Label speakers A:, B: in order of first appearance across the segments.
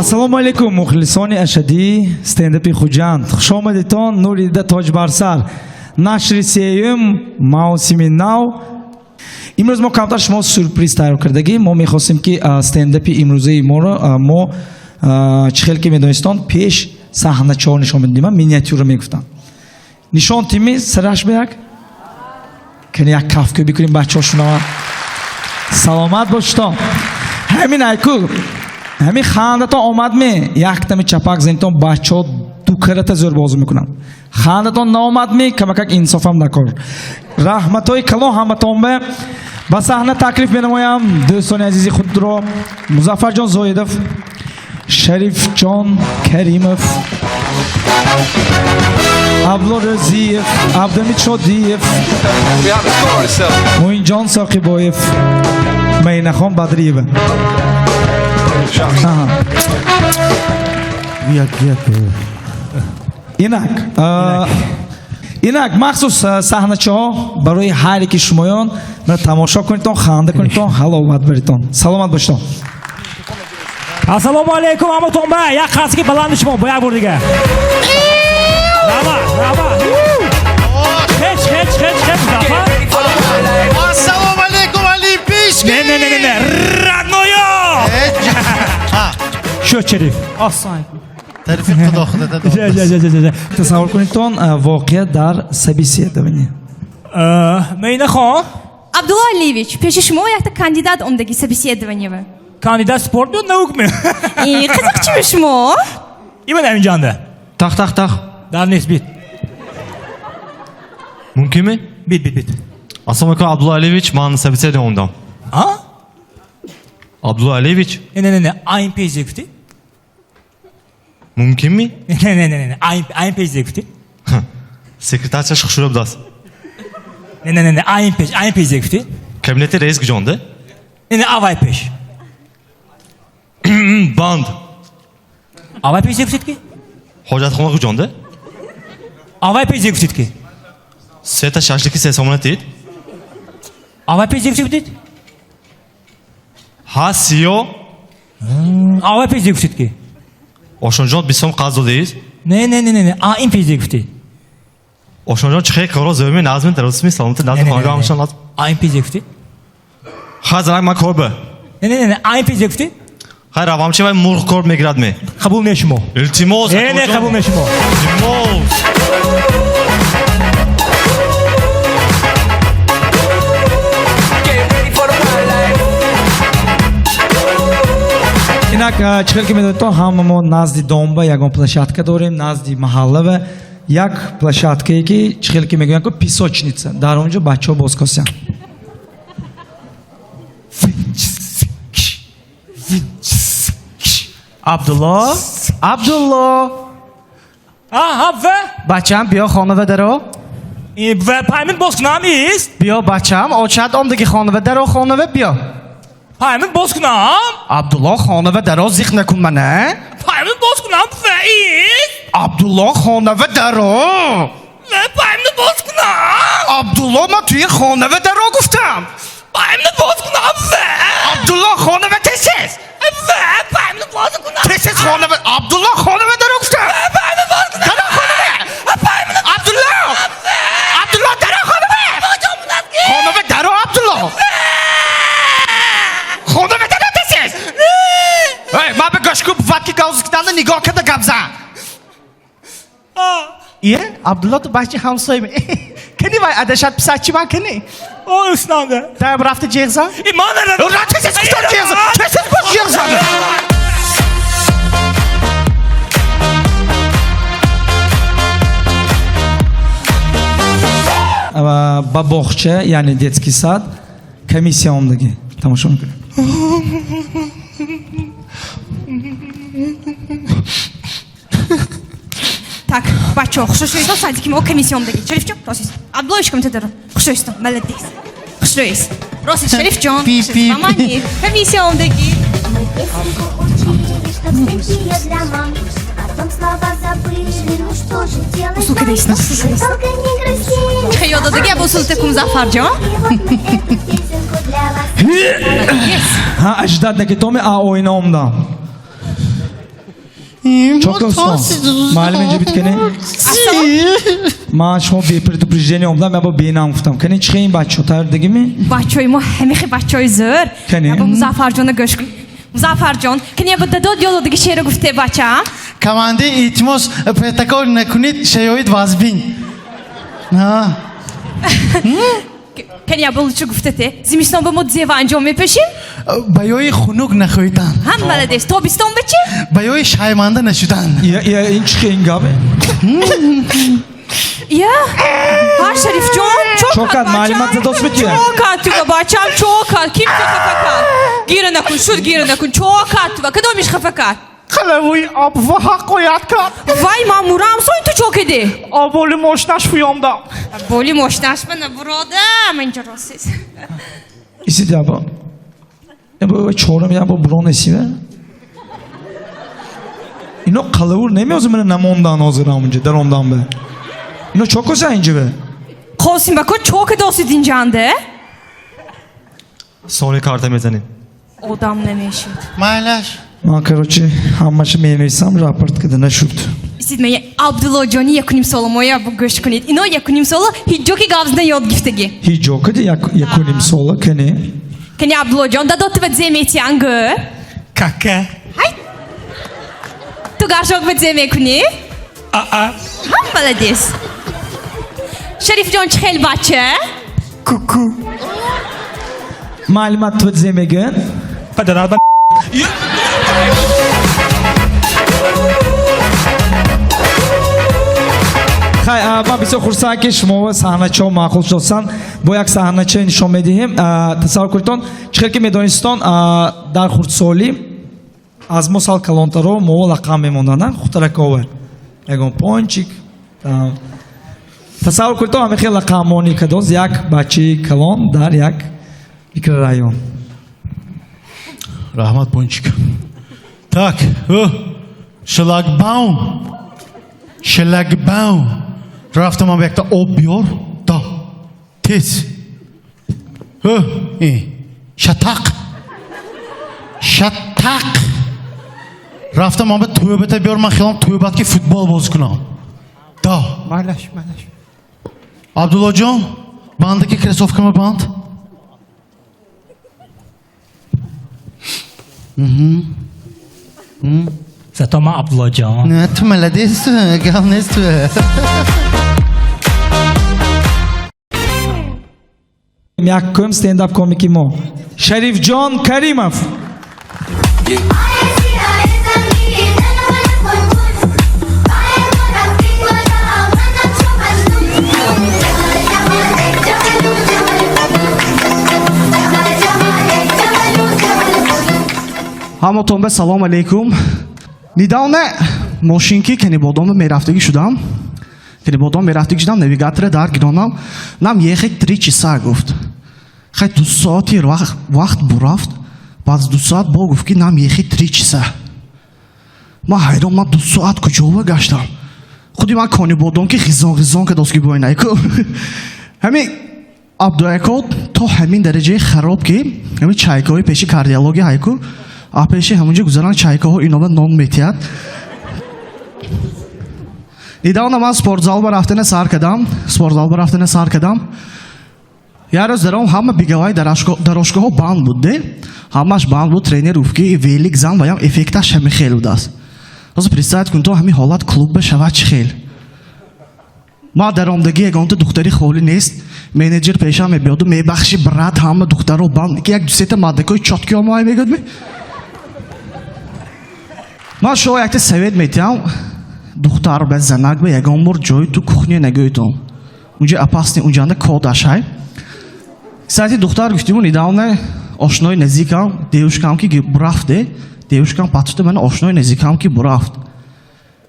A: Ассалому алайкум, мухлисони ашаддии стендапи Хуҷанд. Хуш омадедтон, нури дида, тоҷ бар сар. Нашри сеюм, мавсими нав. Имрӯз мо камтар шумо сюрприз тайёр кардагӣ. Мо мехостем, ки стендапи имрӯзаи моро мо, чӣ хел ки медонистон, пеш саҳначаҳо нишон медодим, миниатюра мегуфтанд. Нишон тими сараш ба як кани як кафкӯ бикунем, бачаҳо шунаванд. Саломат бошедон. Ҳамин айку ҳамин хандатон омадме, яктами чапак зинтон, бачаҳо ду карата зӯр бозӣ мекунанд. Хандатон наомадме, камакак инсофам накор. Раҳматҳои калон ҳаматон. Ба саҳна таклиф менамоям дӯстони азизи худро: Музаффарҷон Зоидов, Шарифҷон Каримов, Абдулло Рӯзиев, Абдумид Шодиев, Муинҷон Соқибоев, Майнахон Бадриева. Аҳа.
B: Як як.
A: Инак, инак махсус саҳначаҳо барои ҳар яки шумоён. Мана, тамошо кунедтон, ханда кунедтон, ҳаловат баредтон. Саломат бошедон.
C: Ассалому алайкум ҳаматон ба як қарсаки баланди шумо бо як бор дига. Раҳмат, раҳмат. Хеч, хеч, хеч, хеч, Музаффар.
D: Ассалому алейкум, Олимпийский!
C: Не, не, не, не, не, родной! Шо, Шериф?
B: Осон.
D: Тарифи Худо худата.
C: Жа, жа, жа, жа, жа.
A: Тасаввур кунедтон, воқеа дар собеседование.
C: Мейнахон,
E: Абдулло Алиевич, пеши шумо якта кандидат омдаги собеседование ва.
C: Кандидат спорт меёд, наук ме?
E: И қизиқчими шумо?
C: Иман ҳаминҷанда.
B: Тах, тах, тах.
C: Дар нест, бит.
B: Мумкинми?
C: Бит, бит, бит.
B: Ассалому алейкум, Абдулла Алиевич, ман собеседование омадам.
C: А?
B: Абдулла Алиевич,
C: Не, не, не, не, айн пези гуфтӣ?
B: Мумкинми?
C: Не, не, не, не, айн, айн пези гуфтӣ?
B: Секретарча хушрӯ будааст.
C: Не, не, не, не, айн пеш, айн пези гуфтӣ?
B: Кабинети раис куҷонда?
C: Не, не, авай пеш.
B: Банд.
C: Авай пези гуфтед ки?
B: Ҳоҷатхона куҷонда?
C: Авай пези гуфтед ки?
B: Сета шашлики 3 сомона тид?
C: Авай пези гуфтед?
B: Ҳа, сиё.
C: Авай пези гуфтед ки?
B: Ошонҷон 20 сом қарз додаист?
C: Не, не, не, не, не, а ин пези гуфтед.
B: Ошонҷон, чӣ хел коро зӯми назми даросми саломати назми
C: Не, не, не,
B: хонага
C: не.
B: ҳамашон назм.
C: А ин пези гуфтед?
B: Ха, занак, ман кор ба.
C: Не, не, не, не, а ин пези гуфтед?
B: Хай, равам, чи вай мурғ кор мегирад ме?
C: Қабул не шумо.
B: Илтимос.
C: Не, не, қабул не шумо.
B: Илтимос.
F: Get ready for the wildlife.
A: Инак, чӣ хел ки медонедтон, ҳама мо назди домба ягон площадка дорем, назди маҳаллава як площадкае, ки чӣ хел ки мегӯянд ку, песочница. Дар он ҷо бачаҳо боз косянд.
G: Абдулло, Абдулло!
C: А, ҳа, ва?
G: Бачам, биё хонава даро.
C: И ва, паймин боз кунам ист?
G: Биё, бачам, очат омдаги, хонава даро, хонава биё.
C: Паймин боз кунам?
G: Абдулло, хонава даро, зиқ накун мана.
C: Паймин боз кунам, ва, ист?
G: Абдулло, хонава даро.
C: Ва, паймин боз кунам?
G: Абдулло, ман туи хонава даро гуфтам.
C: Паймин боз кунам, ва?
G: Абдулло, хонава, тез.
C: Ва, паймин боз кунам?
G: Тез, хонава, Абдулло, хонава даро гуфтам.
C: Паймин боз кунам?
G: Даро хонава.
C: Паймин.
G: Абдулло, Абдулло, даро хонава. Хонава даро, Абдулло, хонава даро, тез. Эй, ман ба гӯш ку, ватки галзикданда нигоҳ карда гап зан. Ие, Абдулло, ту бачи ҳамсоя кани, вай адашат писарчи ман кани?
C: О, уснанда.
G: Дар рафта ҷеғ зан.
C: И ман
G: Ра, тез, гуфтам, ҷеғ зан, тез бош, ҷеғ зан.
A: Ба боғча, яъне детский сад, комиссия омдагӣ. Тамошо мекунем.
E: Так, бачаҳо, хушрӯ садики мо комиссия омдаги. Шарифҷон, росист. Абдуллоевич, комита даро. Хушрӯистон, молодец. Хушрӯист. Росист, Шарифҷон.
G: Пи, пи.
E: Мамани, комиссия омдаги.
H: Мы песенку учили, чтоб спеть ее для мам. Потом слова забыли, ну что же делать
E: Усул
H: нам?
E: кадейсин, усул
H: Мы
E: кадейсин.
H: долго не грустили.
E: Чӣ ёд додаги, абу усулта Музаффарҷон?
H: И вот мы эту песенку для вас.
A: Ҳа, аждат накитоми, а оина омдам. Чокостон. Маълим инҷа бит кане? Ман шумо бе предупреждение омадам, я бо бенам гуфтам. Кане чихе ин бачаҳо тайёр дигими?
E: Бачаҳои мо ҳамихи бачаҳои зӯр.
A: Кане?
E: Я бо Музаффарҷонро гӯш кун. Музаффарҷон, кане я бо дадод ёло диги шеъро гуфте бача?
D: Команди илтимос протокол накунед, шароит вазбин.
E: Кане я бо лучше гуфтате. Зимистон ба мо зева анҷом мепӯшем?
D: Ба ёи хунук нахӯрдан.
E: Ҳам маладес. Тобистон ба чӣ?
D: Ба ёи шайманда нашудан.
A: Я, я, ин чихе ин гап?
E: Я? Ҳа, Шарифҷон, чокат
A: Чокат,
E: бачам.
A: маълумот задост бития?
E: Чокат туга бачам, чокат. Ким ту хафа кард? Гира накун, шуд гира накун. Чокат туга. Кадомиш хафа кард?
G: Қалавуи об ва ҳаққоят кард.
E: Вай, ман мурам, соин ту чокиди?
G: Оболи мошинаш фуёмда.
E: Боли мошинаш мана буродам, инҷа росиз.
A: Исит я бо. Я бо чорам я бо бурон эсиве. Ино қалавур намеозу мена намондан ҳозир ҳамунҷа, даромдан бе. Ино чокоса инҷа бе?
E: Қосим бако чоки досид инҷанде?
B: Сони карта мезанем.
E: Одам намешид.
D: Майлаш.
A: Ман, короче, ҳамаша менависам, рапорт кида нашуд.
E: Исит мая Абдуллоҷони якуним сола моя бо гӯш кунед. Ино якуним сола ҳиҷоки гавзна ёд гифтаги.
A: Ҳиҷо киди якуним сола кане?
E: Кане Абдуллоҷон, дадо ту ба зе метиан гӯ?
C: Кака.
E: Ҳай. Ту гаршок ба зе мекунӣ?
C: Аа.
E: Ҳам маладес. Шарифҷон чӣ хел бача?
C: Ку-ку.
A: Маълумот ту ба зе мегӯянд?
C: Падарат ба.
A: Хай, ман бисёр хурсанд ки шумо саҳначаҳо маъқул шудастанд. Бо як саҳнача нишон медиҳем. Тасаввур кунедтон, чӣ хел ки медонистон, дар хурдсолӣ аз мо сал калонтаро мо лақам мемонданд, хутаракова. Ягон пончик. Тасаввур кунедтон, ҳамин хел лақаммонӣ кадоз як бачаи калон дар як микрорайон.
D: Раҳмат, пончик. Так, шлагбаум. Шлагбаум. Рафтам ам якта об биёр. Да. Тез. Шатақ. Шатақ. Рафтам ам тӯбата биёр, ман хелам тӯбат ки футбол боз кунам. Да.
G: Майлаш, майлаш.
D: Абдуллоҷон, бандаки кроссовкама банд.
C: Зато ман Абдуллоҷон.
D: Не, ту молодец, гап нест ту.
A: Якум стендап комики мо. Шарифҷон Каримов.
G: Ҳаматон ба салом алейкум. Недавно мошинки Канибодомда мерафтагӣ шудам. Канибодом мерафтагӣ шудам, навигатора дар гиронам. Нам ехать 3 часа гуфт. Хай 2 соати вақт бурафт. Баъд 2 соат бо гуфт ки нам ехать 3 часа. Ман ҳайрон, ман 2 соат куҷова гаштам. Худи ман Канибодом ки хизон хизон ка доски бой найку. Ҳамин Абдуако то ҳамин дараҷаи хароб ки ҳамин чайкаҳои пеши кардиология ҳайку. А пеши ҳамунҷо гузаран чайкаҳо инова нон метиҳад. Недавно ман спортзал ба рафтана сар кардам. Спортзал ба рафтана сар кардам. Як рӯз даром ҳама беговай дорожкаҳо банд буд, де? Ҳамаш банд буд, тренер гуфт ки велик зан ваям эффекташ ҳами хел будааст. Ҳозир представить кун то ҳамин ҳолат клуб ба шавад чӣ хел. Ман даромдагӣ ягонта духтари холӣ нест. Менеҷер пешам мебиёду мебахши брат ҳама духтаро банд. Ки як дусета мардакои чотки омоя мегӯяд ми? Ман шумо якта совет метиҳам. Духтар ба занак ба ягон бор ҷои ту кухня нагӯйтон. Унҷа опасный, унҷанда код ашай. Кстати, духтар гуфтиму недавно ошнои наздикам, девушкам ки бурафт, де? Девушкам патута мана ошнои наздикам ки бурафт.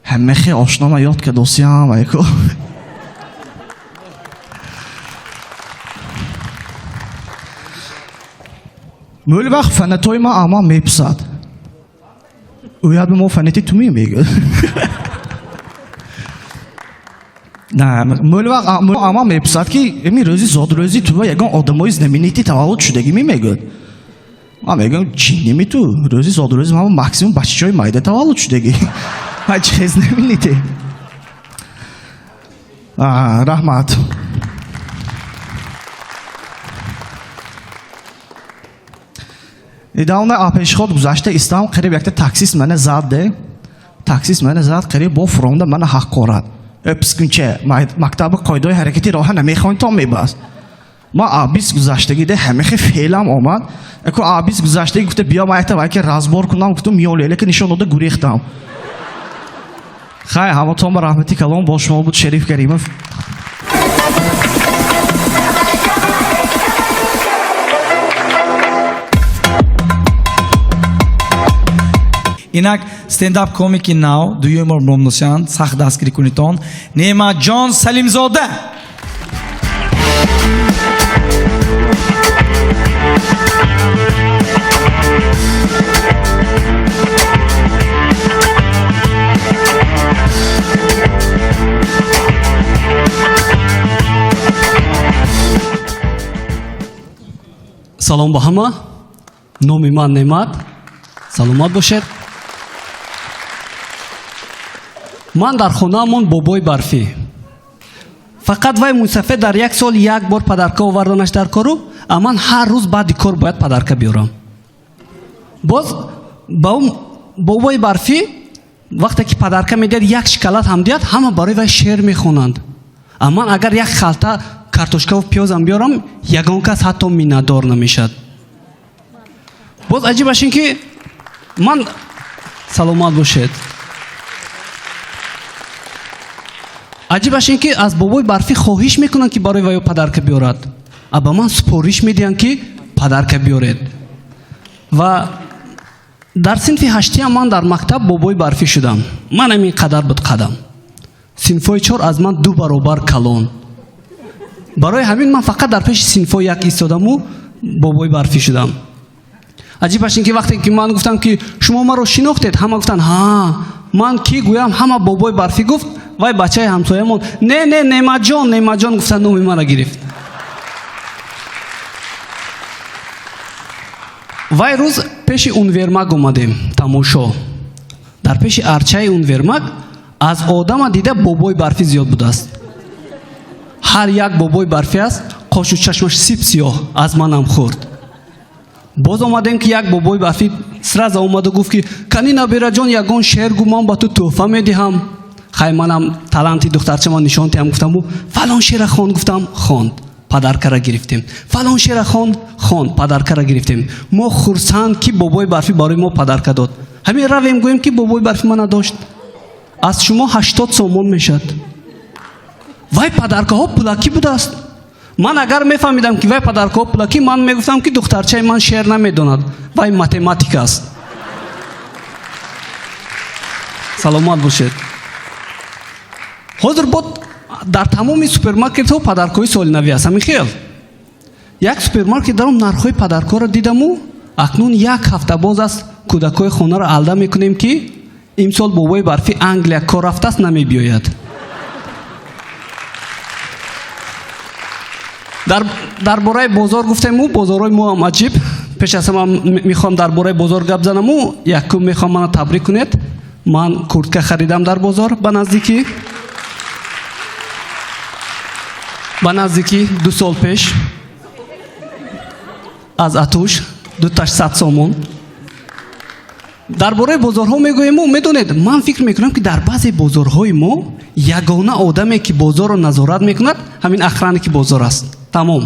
G: Ҳамахе ошнома ёд кардосиям, айко. Мӯли вақт фанатои ман ама меписад. Ӯяд ба мо фанати ту мегӯяд. На, мӯли вақт ама меписад ки эми рӯзи зодрӯзи ту ва ягон одамои знаменитый таваллуд шудагӣ мегӯяд. Ман мегӯям, ҷинними ту, рӯзи зодрӯзи ман максимум бачаҷои майда таваллуд шудагӣ. Ҳай чиз намините. Раҳмат. Недавно пешход гузашта истам, қариб якта таксист мана зад де. Таксист мана зад, қариб бо фуромда мана ҳақорат. Пискунча, мактаби қоидаҳои ҳаракати роҳа намехоҳем, то мебаст. Ман абис гузаштагӣ де ҳамаи феълам омад. Эку абис гузаштагӣ гуфта биё ман якта вайке разбор кунам, гуфтум миёле, лекин нишон дода гурехтам. Хай, ҳаматон ба раҳмати калон, бо шумо буд Шариф Каримов.
A: Инак стендап комики нав дуюм бор номносянд, сахт дастгирӣ кунитон. Неъматҷон Салимзода.
I: Салом ба ҳама. Номи ман Неъмат. Саломат бошед. Ман дар хонаамон бобои барфӣ. Фақат вай мусаффе дар як сол як бор падарка оварданаш дар кору, а ман ҳар рӯз баъди кор бояд падарка биёрам. Боз ба ӯ бобои барфӣ вақте ки падарка медиҳад як шоколад ҳам диҳад, ҳама барои вай шеър мехонанд. А ман агар як халта картошкаву пиёзам биёрам, ягон кас ҳатто миннатдор намешавад. Боз аҷибаш ин ки ман саломат бошед. Аҷибаш ин ки аз бобои барфӣ хоҳиш мекунанд, ки барои вай падарка биёрад, а ба ман супориш медиҳанд, ки падарка биёред. Ва дар синфи ҳаштиам ман дар мактаб бобои барфӣ шудам. Ман ҳамин қадар буд қадам. Синфҳои чор аз ман ду баробар калон. Барои ҳамин ман фақат дар пеши синфҳои як истодаму бобои барфӣ шудам. Аҷибаш ин ки вақте ки ман гуфтам, ки шумо маро шинохтед, ҳама гуфтанд ҳа, ман ки гӯям, ҳама бобои барфӣ гуфт. Вай бачаи ҳамсоямон не, не, Неъматҷон, Неъматҷон гуфта номи маро гирифт. Вай рӯз пеши универмаг омадем тамошо. Дар пеши арчаи универмаг аз одама дида бобои барфӣ зиёд будааст. Ҳар як бобои барфӣ аст, қошу чашмаш сип сиёҳ, аз манам хурд. Боз омадем, ки як бобои барфӣ сразу омаду гуфт, ки кани набираҷон, ягон шеър гӯ, ман ба ту тӯҳфа медиҳам. Хай, манам таланти духтарчаман нишон диҳам гуфтаму фалон шеъра хон гуфтам, хонд, падаркара гирифтем. Фалон шеъра хонд, хонд, падаркара гирифтем. Мо хурсанд, ки бобои барфӣ барои мо падарка дод. Ҳамин равем гӯем, ки бобои барфӣ мана дошт. Аз шумо 80 сомон мешавад. Вай падаркаҳо пулакӣ будааст. Ман агар мефаҳмидам, ки вай падаркаҳо пулакӣ, ман мегуфтам, ки духтарчаи ман шеър намедонад, вай математика аст. Саломат бошед. Ҳозир бод дар тамоми супермаркетҳо падаркҳои солинавӣ аст. Ҳамин хел як супермаркет даром, нархҳои падаркҳоро дидаму акнун як ҳафта боз аст кӯдакҳои хонаро алда мекунем, ки имсол бобои барфӣ Англия кор рафтааст, намебиёяд. Дар бораи бозор гуфтему, бозорҳои мо ҳам аҷиб. Пеш аз ҳама мехоҳам дар бораи бозор гап занаму якум мехоҳам мана табрик кунед. Ман куртка харидам дар бозор ба наздикӣ 2 сол пеш аз Атуш дуташ 100 сомон. Дар бораи бозорҳо мегӯему, медонед, ман фикр мекунам, ки дар баъзе бозорҳои мо ягона одаме, ки бозорро назорат мекунад, ҳамин охранники бозор аст, тамом.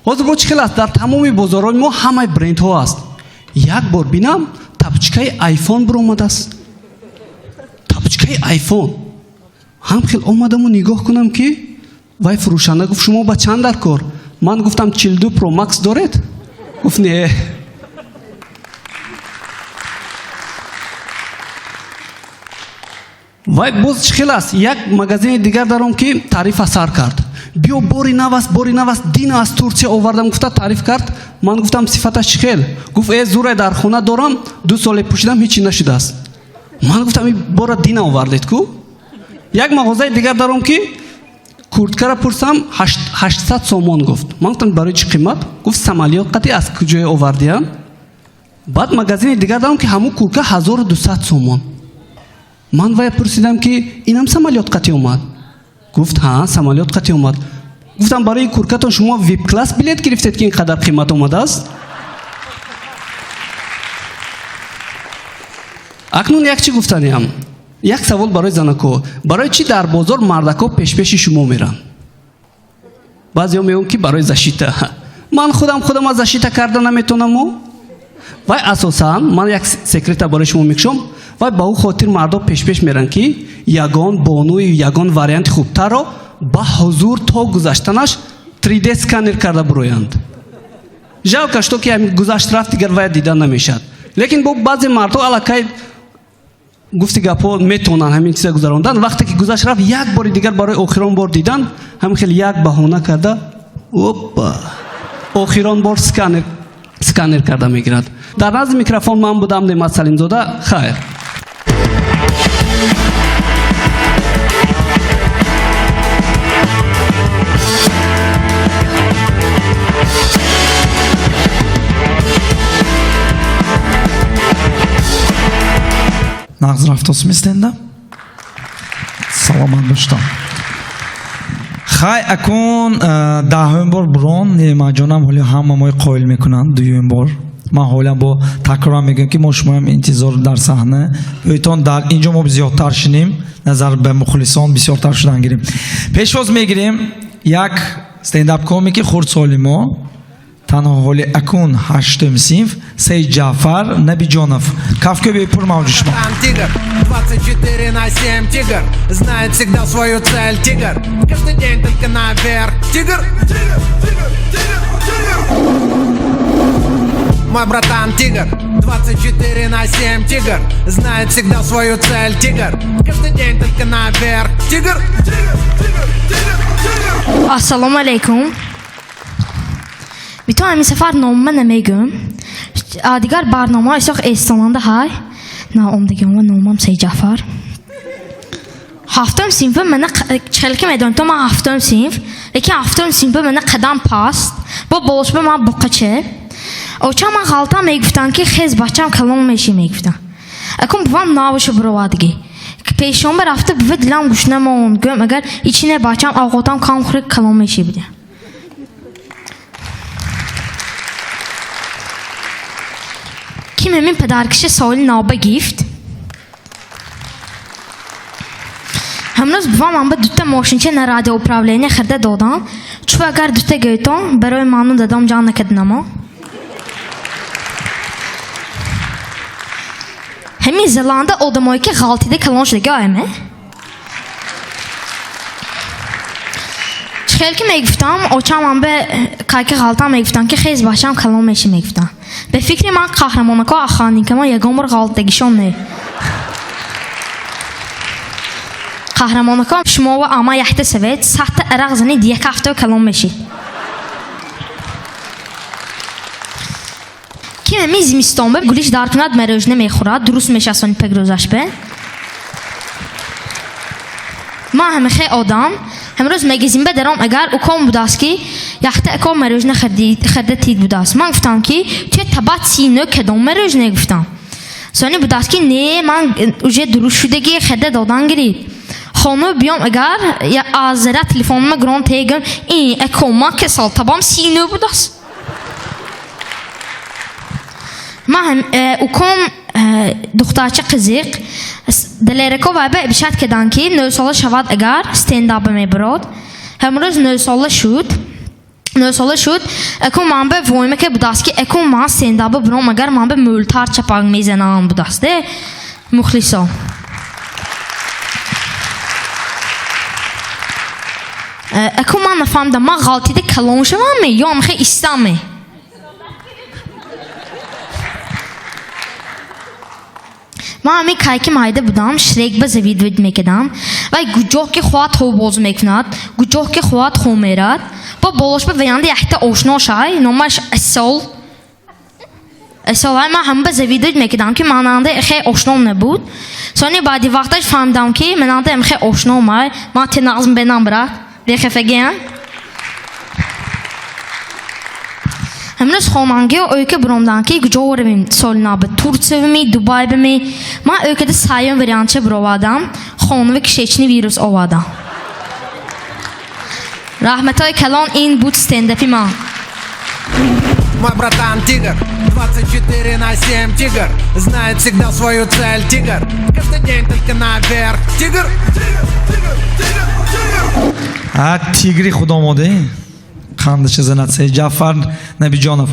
I: Ҳозир бо чӣ хел аст? Дар тамоми бозорҳои мо ҳамаи брендҳо аст. Як бор бинам, тапочкаи айфон биромадааст, тапочкаи айфон. Ҳам хел омадаму нигоҳ кунам, ки вай фурӯшанда гуфт: «Шумо ба чанд дар кор?» Ман гуфтам: «42 Про Макс доред?» Гуфт: «Не». Вай боз чӣ хел аст? Як магазини дигар даром, ки таърифа сар кард: «Биё, бори нав аст, бори нав аст, дина аз Турсия овардам», гуфта таъриф кард. Ман гуфтам: «Сифаташ чӣ хел?» Гуфт: «Э, зурай, дар хона дорам, 2 соле пӯшидам, ҳечи нашудааст». Ман гуфтам: «Ин бора дина овардед ку». Як мағозаи дигар даром, ки курткара пурсам, 800 сомон гуфт. Ман гуфтам: «Барои чӣ қимат?» Гуфт: «Самолёт қати аз куҷое овардиян». Баъд магазини дигар даром, ки ҳамун куртка 1200 сомон. Ман вая пурсидам, ки инам самолёт қатӣ омад? Гуфт, ҳа, самолёт қатӣ омад. Гуфтам, барои курткатон шумо вип класс билет гирифтед, ки ин қадар қимат омадааст? Акнун як чӣ гуфтаниям. Як савол барои занако: барои чӣ дар бозор мардако пешпеши шумо меранд? Баъзеҳо мегӯянд, ки барои защита. Ман худам худама защита карда наметонаму? Вай асосан ман як секрета барои шумо мекушом: вай ба ӯ хотир мардо пешпеш меранд, ки ягон бонуи ягон варианти хубтарро ба ҳузур то гузаштанаш 3D сканер карда буроянд. Жалко, что ки ҳамин гузашт, рафт, дигар вая дида намешавад. Лекин бо баъзе мардҳо аллакай, гуфти гапҳо, метавонанд ҳамин чиза гузарондан. Вақте ки гузашт, рафт, як бори дигар барои охирон бор дидан, ҳамин хел як баҳона карда, опа, охирон бор сканер карда мегирад. Дар назди микрофон ман будам, Неъмат Салимзода. Хайр.
A: Нағз рафтосми стендап? Саломат боштон. Хай, акун даҳум бор бурон Неъматҷонам ҳоли ҳама мои қоил мекунанд. Дуюм бор ман ҳолам бо такрорам мегӯям, ки мо шумоям интизор дар саҳна ӯйтон. Дар инҷо мо зиёдтар шинем, назар ба мухлисон бисёртар шудан гирем. Пешвоз мегирем як стендап комики хурдсоли мо, танҳо ҳоли акун ҳаштум синф, Саид Ҷаъфар Набиҷонов. Кафкӯби пур мавҷуд шумо.
F: Тигр, 24 на 7, тигр, знает всегда свою цель, тигр, каждый день только наверх, тигр, тигр, тигр, тигр, тигр. Мой братан тигр, 24 на 7, тигр, знает всегда свою цель, тигр, каждый день только наверх, тигр, тигр, тигр, тигр, тигр.
J: Ассалому алайкум. Битон ҳамин сафар номма намегӯм. Дигар барнома исоқ эстонанда ҳай. На омдагиёма номам Сайҷафар. Ҳафтум синфа мана чихелки медонам, то ман ҳафтум синф, лекин ҳафтум синфа мана қадам паст. Бо болошба ман буқаче. Очам ман ғалтам мегуфтанд, ки хез, бачам, калон мешӣ, мегуфтанд. Акун бувам навушу буровадагӣ. Пешонба рафта бува дилам гушна монд. Гӯям, агар ичине бачам овқотам кам хӯрӣ, калон мешӣ буда. Ким ҳамин падаркиша соли навба гифт? Ҳамрӯз бувам амба дута мошинча на радиоуправление хирда додам. Чу агар дута гӯйтон, барои ману дадом ҷан накарданамо. Ҳамин Зеланда одамое ки ғалтида калон шудаги ояме? Хел ки мегуфтам, очам амба кайки ғалтам мегуфтам, ки хез, бачам, калон мешӣ, мегуфтам. Ба фикри ман қаҳрамонако охранникамо ягон бор ғалтдагишон не. Қаҳрамонако шумо ва ама якта савед, сахта арақ занед, як ҳафта калон мешид. Ким ҳамин зимистонба гулиш дар кунад, мороженое мехӯрад, дуруст мешасони пагрӯзаш бе? Ман ҳамихе одам, ҳамрӯз магазинба даром, агар уком будааст, ки якта аком мороженое хирда тид будааст. Ман гуфтам, ки туя табат сино кадом мороженое, гуфтам. Сони будааст, ки не, ман уже дуруст шудагӣ хирда додан гирид. Хона биём, агар аз зара телефонма гирон тегам, ин аком ман касал табам сино будааст. Ман ҳам уком духтарча қизиқ далерако вайба бишат кедан, ки 9 сола шавад, агар стендаба мебарод. Ҳамрӯз 9 сола шуд. 9 сола шуд. Акун ман ба войма ке будааст, ки акун ман стендаба биром, агар ман ба мӯлтар чапак мезанам будааст, де мухлисо. Акун ман нафаҳмидам, ман ғалтида калон шавамме ё амхе истамме? Ман ҳамин кайки майда будам, Шрек ба завидовать мекардам. Вай гуҷоҳ ки хоҳад хоб боз мекунад, гуҷоҳ ки хоҳад хоб мерад. Бо болошба ваянда якта ошно шай, номаш Асол. Асол ай ман ҳама ба завидовать мекардам, ки мананда хе ошном набуд. Сони баъди вақташ фаҳмидам, ки мананда хе ошном ай, ман тенағзм бенам, брат. Бехефагиам. Ҳамрӯз хонангиҳо ӯйка буромданд, ки куҷо равем соли нав, Турция ми, Дубай ми. Ман ӯйкада саём вариантча буровадам, хонава кишечный вирус овардам. Раҳматҳои калон, ин буд стендапи ман.
F: Мой братан тигр, 24 на 7 тигр, знает всегда свою цель тигр, каждый день только наверх тигр.
A: А тигри худомоде қандаша занад Ҷафар Набиҷонов.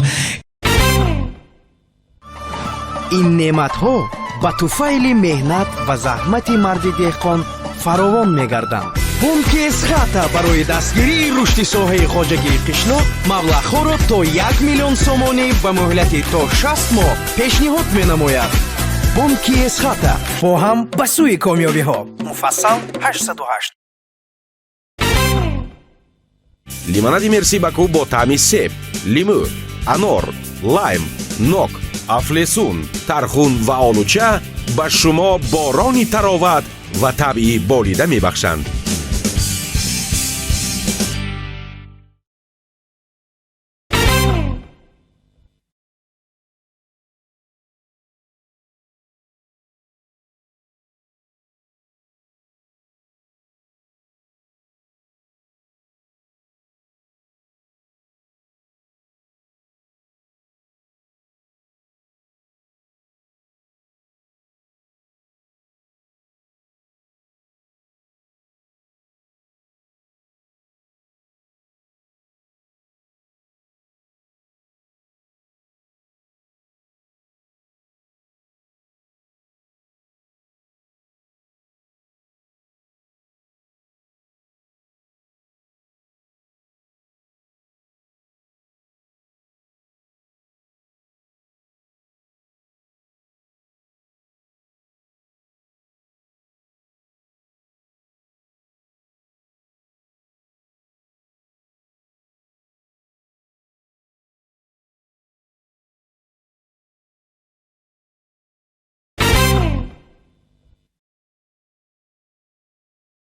K: Ин неъматҳо ба туфайли меҳнат ва заҳмати марди деҳқон фаровон мегарданд. Бонки Эсхата барои дастгирии рушди соҳаи хоҷагии қишлоқ маблағҳоро то 1 миллион сомонӣ ба муҳлати то 60 моҳ пешниҳод менамояд. Бонки Эсхата, бо ҳам ба сӯи комёбиҳо. Муфассал 808.
L: Лимонади Мерси Баку бо таъми себ, лимӯ, анор, лайм, нок, афлесун, тархун ва олуча ба шумо борони тароват ва табъи болида мебахшанд.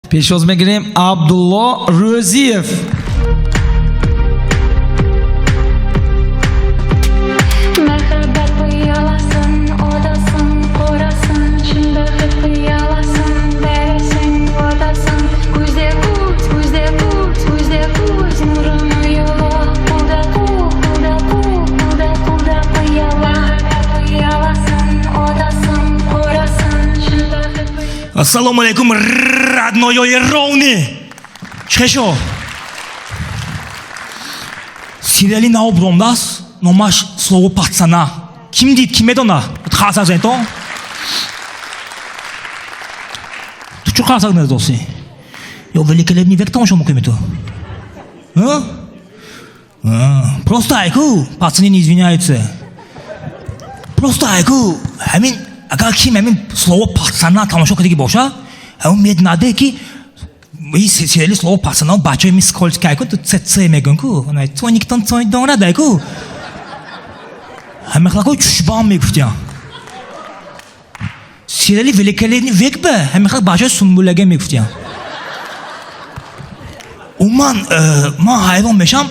A: Пешвоз мегирем Абдулло Рӯзиев.
H: Мәхәббәт пыяласын, одасын, қорасын, чын бәхет пыяласын, бәресің, отасын. Күзде күз, күзде күз, күзде күз, нұрын ұялы, қолда қол, қолда қол, қолда қолда пыяла. Пыяласын, отасын, қорасын, чын бәхет.
C: Ассалому алейкум, родной ровни. Чхешо. Сериали нав бромдас, номаш Слово пацана. Ким дид, ким медона? Хаса зенто? Ту чӣ хаса недоси? Ё великолепный век тамошо мекунӣ ту? А? А, просто айку, пацаны не извиняются. Просто айку, ҳамин агар ким ҳамин Слово пацана тамошо кардагӣ боша, ҳамин медонаде, ки и сериали Слово пацана бачаи ми скользкий айку, ту ц мегӯн ку, цониктон цони дорад айку. Ҳамин хелако чушбан мегуфтям. Сериали Великолепный век ба ҳамин хел бачаи сумбулага мегуфтям. Умуман, ман ҳайрон мешам,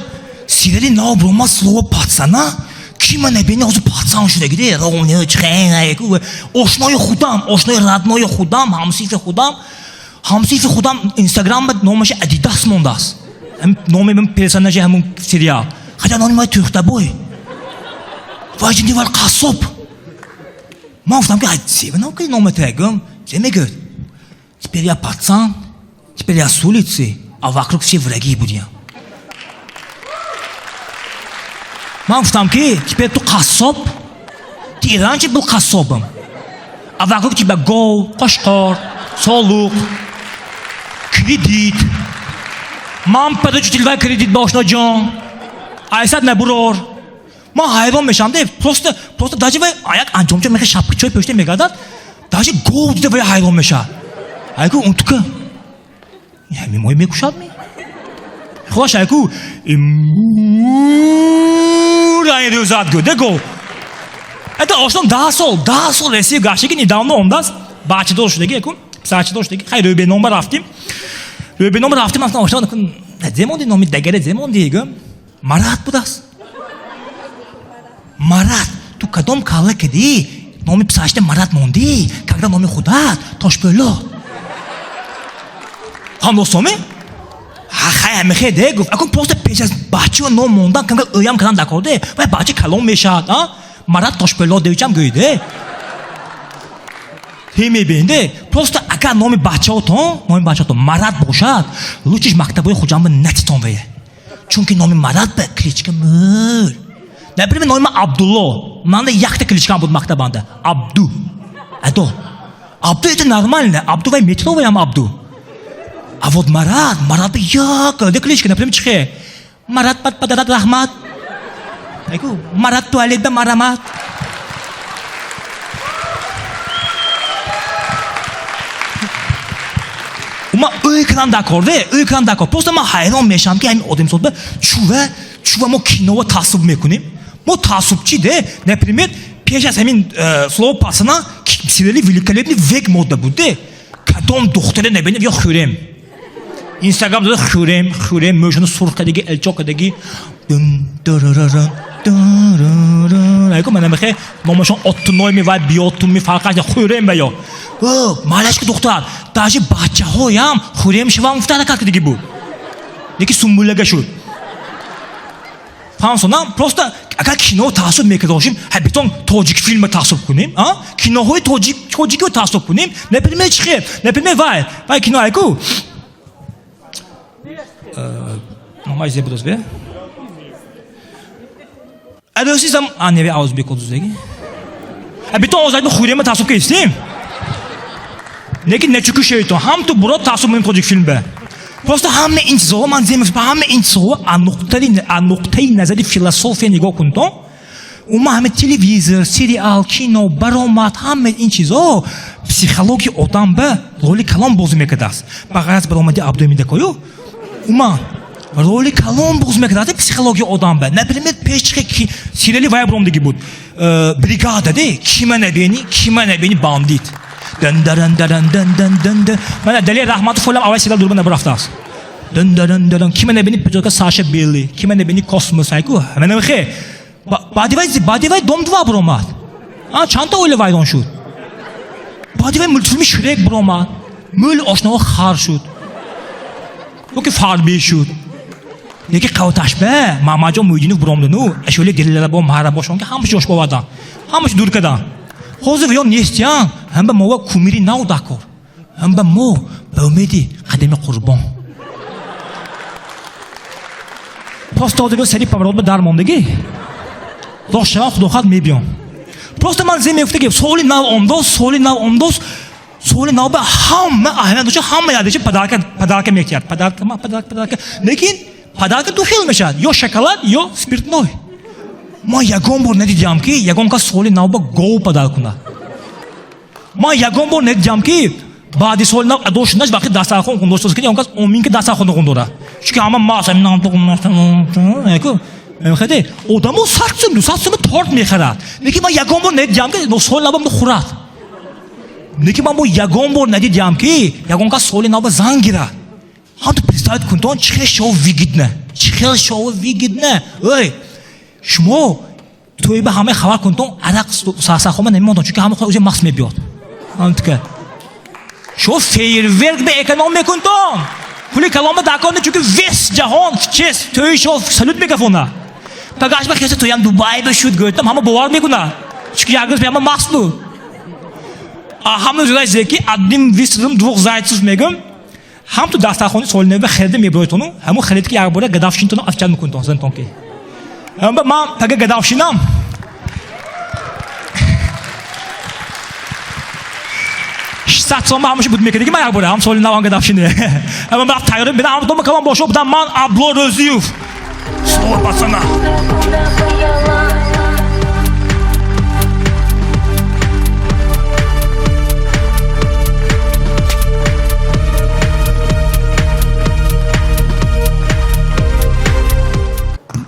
C: сериали нав бромад Слово пацана, ки ман набини ҳозир пацан шудагиде, ровне чхен айку. Ошнои худам, ошнои родной худам, ҳамсинфи худам, ҳамсинфи худам Инстаграм ба номаши Адидас мондааст. Номи ман персонажи ҳамун сериал. Хотя номи ман Тӯхтабой. Вай ҷиндивар қассоб. Ман гуфтам, ки себа ки нома тагум, се мегӯяд? Теперь я пацан, теперь я с улицы, а вокруг все враги будем. Ман гуфтам, ки теперь ту қассоб, ты и раньше был қассобом, а вокруг тебя гов, қошқор, солуқ, кредит. Ман падачу кредит ба ошноҷон. Айсад набурор. Ман ҳайрон мешавам, де просто даже вай як анҷомча мехе шапкачои пӯшта мегардад, даже гов дида вай ҳайрон мешавад. Айку унтука. Ҳамин мои мекушад ми? Хулош айку ранги рӯзад гӯ, де гов. Это ошном 10 сол, 10 сол Россия гаштаги, недавно омдааст, бачадор шудаги, якун, писарчадор шудаги. Хай, рӯбеном рафтим. Рӯбеном рафтим, афтам ошном, зе монди номи дагаре, зе монди гӯм. Марат будааст. Марат, ту кадом калла кадӣ? Номи писарашда Марат мондӣ, когда номи худат Тошпӯлод. Ҳам дӯстоми? Ха, хай ҳамихе де гуфт. Акун просто пеш аз бачаро ном мондан камка ӯям калам дакор де. Вай бача калон мешавад, а? Марат Тошпӯлод девичам гӯй де. Ҳе мебин де. Просто агар номи бачаотон, номи бачаотон Марат бошад, лучиш мактабои Хуҷандба натитон вае. Чунки номи Марат ба кличка мӯл. Например, номи ман Абдулло. Манда якта кличкам буд мактабанда. Абду. Адо. Абду это нормально. Абду вай метро ваям Абду. А вот Марат, Марат ба як де кличка, например, чихе. Марат пат падарат раҳмат. Айку, Марат туалет ба марамат. Ума ӯй кунам дакор, де, ӯй кунам дакор. Просто ман ҳайрон мешавам, ки ҳамин одамзод ба чува, чува мо киноро таассуб мекунем. Мо таассубчи, де. Например, пеш аз ҳамин слово пасана сериали великолепный век мода буд, де. Кадом духтаре набинем, ё хӯрем. Инстаграм дора хӯрем, хӯрем, мӯшану сурх кадаги, элчо кадаги. Дун, дурурурун, дурурурун. Айку, ман намехе номашон оттуной ми вай биётун ми фарқаш не, хӯрем ба ё. О, малашки духтар, даже бачаҳоям хӯрем шавам гуфта ҳаракат кадаги буд. Леки сумбулага шуд. Фаҳмсонам, просто агар кино таассуб мекардошим, ҳа битон тоҷик филмро таассуб кунем, а? Киноҳои тоҷик, тоҷикиро таассуб кунем. Например, чи хел? Например, вай, вай кино айку. Номаш зе будоз бе? Адосизам, а не, ауз бекол дузеги. А битон озайд хӯрема таассуб кестим. Лекин нечуку шейтон, ҳам ту бурод таассуб мекунем тоҷик филм бе. Просто ҳама ин чизҳо, ман зем, ҳама ин чизҳо, а нуқтаи, а нуқтаи назари философия нигоҳ кунтон, ума ҳама телевизор, сериал, кино, баромад, ҳама ин чизҳо психологияи одам ба роли калон бозӣ мекардааст. Ба ғайр аз баромади Абдуҳамид акою, ума роли калон бозӣ мекардааст психологияи одам ба. Например, пеш чихе ки сериали вай баромадагӣ буд. Бригада, де, кима набини, кима набини бандит. Дан даран даран дан дан дан дан. Мана Далер Раҳматов фолам аввал сериал дурба набарафтааст. Дан даран даран. Кима набини печока Саша Белли, кима набини Космос, айку. Мана мехе. Баъди вай, баъди вай Дом 2 баромад. А, чандта оила вайрон шуд. Баъди вай мультфилми Шрек баромад. Мӯли ошноҳо хар шуд. Ёки фарбе шуд. Леки қавташба Мамаҷон Муйдинов баромадану ашӯли дилалара бо маҳра бошон ки ҳамааш ёш бовардан. Ҳамааш дур кардан. Ҳозир ё нестиян, ҳам ба мо кумири нав дакор. Ҳам ба мо ба умеди қадами қурбон. Просто ҳозир сари поворот ба дар мондагӣ. Рост шавам, худохоҳад мебиём. Просто ман зем мегуфта ки соли нав омдост, соли нав омдост, соли нав ба ҳама аҳамият дошта, ҳама ядаши подарка, подарка мекард. Подарка, ма, подарка, подарка. Лекин подарка ду хел мешавад, ё шоколад, ё спиртной. Ман ягон бор надидам ки ягон кас соли нав ба гов подарка кунад. Ман ягон бор надидам ки баъди соли нав адо шудаш вақти дастархон хун дошта, ягон кас омин ки дастархон хун дорад. Чунки ҳама мас, ҳамин нам туғум, нам туғум, одамо 100 сум, 200 сум торт мехарад. Лекин ман ягон бор надидам ки соли нав ба хӯрад. Лекин ман бо ягон бор надидам ки ягон кас соли нав ба зан гирад. Ҳам ту представить кунтон чӣ хел шоу выгодно, чӣ хел шоу выгодно. Ой, шумо тӯй ба ҳамаи хабар кунтон арақ сарсархома намемонтон, чунки ҳама хоҳ ӯзе мас мебиёд. Ҳам тука. Шумо фейерверк ба эконом мекунтон. Пули калон ба дакор не, чунки вес ҷаҳон чест тӯи шумо салют мегафона. Пагаш ба хеса тӯям Дубай ба шуд гӯйтам, ҳама бовар мекунад. Чунки як рӯз ҳама мас буд. А ҳама рӯзай зеки одним выстрелом двух зайцев мегӯм. Ҳам ту дастархони соли нав ба харида мебиёйтону, ҳамун харид ки як бора гадавшинтону афчан мекунтон, зантон ки. Ҳам ба ман пага гадавшинам. 600 сом ҳамаша буд мекардаги ман як бора, ҳам соли нав ҳам гадавшине. Ҳама ман тайёр бинам, ҳам дома калон бошо будам ман Абдулло Рӯзиев. Слово пацана.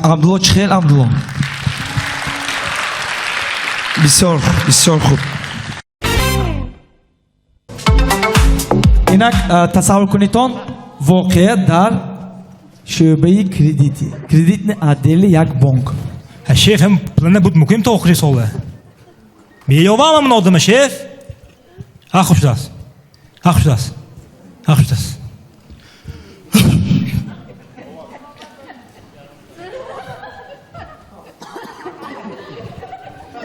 A: Абдулло чӣ хел Абдулло? Бисёр, бисёр хуб. Инак, тасаввур кунитон воқеа дар шӯъбаи кредити. Кредитни отдели як бонк.
C: Шеф, ҳам плана буд муким то охири сола. Меёвам ман одама, шеф. Ха, хуш шудааст. Ха, хуш шудааст. Ха, хуш шудааст.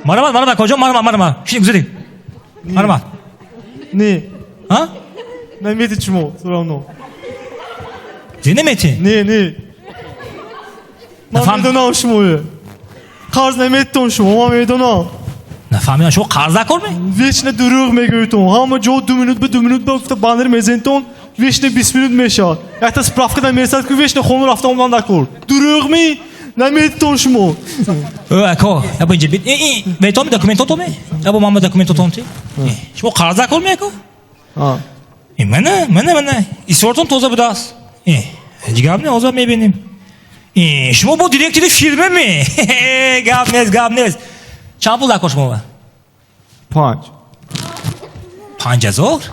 C: Марамат, марамат, кожон, марамат, марамат. Шини гузаред. Марамат.
M: Не.
C: А?
M: Намети шумо, всё равно.
C: Зе намети?
M: Не, не. Ман медонам шумое. Қарз наметон шумо, ман медонам.
C: Нафаҳмидам, шумо қарз накор ме?
M: Вечно дурӯғ мегӯйтон. Ҳама ҷо 2 минут ба 2 минут ба гуфта баннер мезентон, вечно 20 минут мешавад. Якта справка намерасад, ки вечно хона рафта омадан накор. Дурӯғ ми? Наметон шумо.
C: Э, ако, ябо инҷа бит. Э, метоми документотон ме? Ябо ман ба документотон ти? Шумо қарз накор ме, ако?
M: А.
C: Э, мана, мана, мана. Исвортон тоза будааст. Э, ҳеҷ гап не, ҳозир мебинем. Э, шумо бо директори фирма ме? Гап нест, гап нест. Чанд пул дакор шумо?
M: 5.
C: 5000?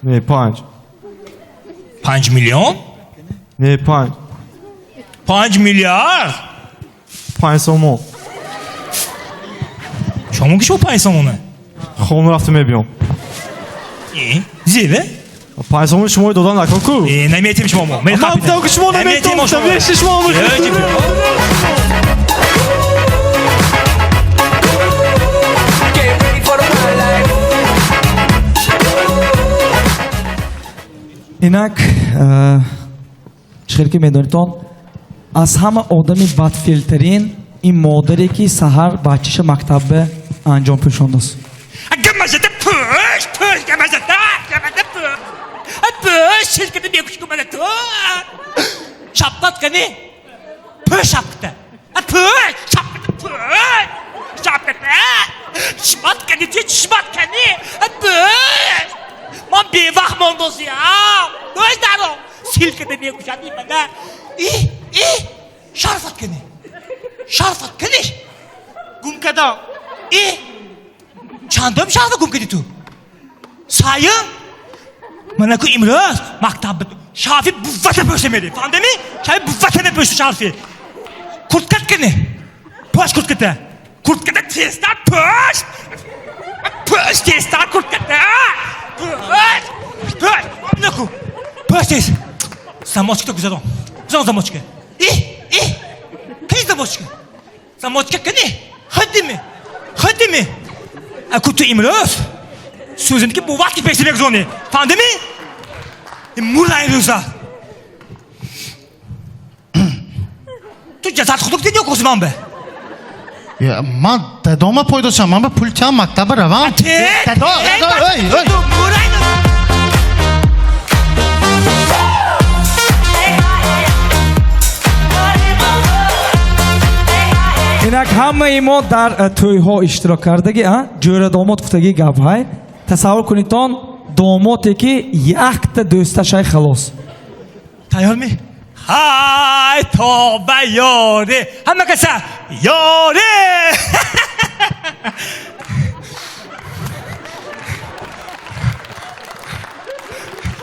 M: Не, 5.
C: 5 миллион?
M: Не, 5.
C: 5 миллиард?
M: 5 сомон.
C: Шумо ки шумо 5 сомона?
M: Хона рафта мебиём.
C: Э, зебе?
M: 5 сомон шумои додан накор ку?
C: Э, наметем шумо мо.
M: Ман гуфтам, ки шумо наметон, веши шумо мо.
A: Инак, чӣ хел ки медонитон, аз ҳама одами бадфеълтарин ин модаре, ки саҳар бачаша мактабба анҷом пӯшондааст.
C: Гамазата пӯш, пӯш, гамазата, гамазата пӯш. Пӯш, ширкати мекуши гумана ту. Шапкат кани? Пӯш шапката. Пӯш, шапката пӯш. Шапката. Шмат кани, ти шмат кани? Пӯш. Ман бевақт мондозиям. Пӯш даро. Силката мекушад имана. И, и, шарфат кани. Шарфат кани. Гум кадам. И, чандум шарфа гум кади ту? Сайым? Мана ку имрӯз мактаб шарфи буввата пӯшта мери. Фаҳмидами? Шарфи буввата мепӯшти шарфи. Курткат кани. Пӯш куртката. Куртката тезтар пӯш. Пӯш тезтар куртката. Пӯш. Пӯш. Наку. Пӯш тез. Замочката гузарон. Гузарон замочка. И, и. Кани замочка? Замочка кани? Хадими. Хадими. Аку ту имрӯз сӯзем ки бувват ки пеши мегузонӣ. Фаҳмидами? Мурда имрӯза. Ту ҷасад худук дидӣ ё коси ман бе?
D: Ман дадома пойдо шам, ман ба пул тиям мактаба равам. Дадо, дадо, ой, ой.
A: Инак ҳамаи мо дар тӯйҳо иштирок кардагӣ, а? Ҷӯра домод гуфтагӣ гап, ҳай? Тасаввур кунедтон, домоте ки якта дӯсташай халос.
C: Тайёр ми? Ҳай, тоба ёре! Ҳама каса ёре!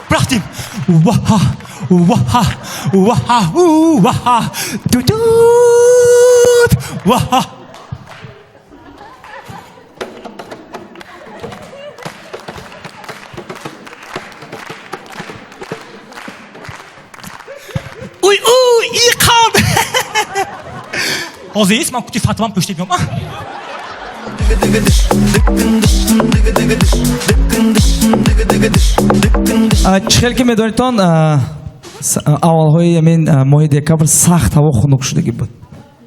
C: Рафтим. Ваҳа, ваҳа, ваҳа, ваҳа. Ту-тут! Ваҳа. Уй, уй, и қалд. Ҳозир ман кути Фатимам пӯшта биём.
A: Чӣ хел ки медонитон, аввалҳои ҳамин моҳи декабр сахт ҳаво хунук шудагӣ буд.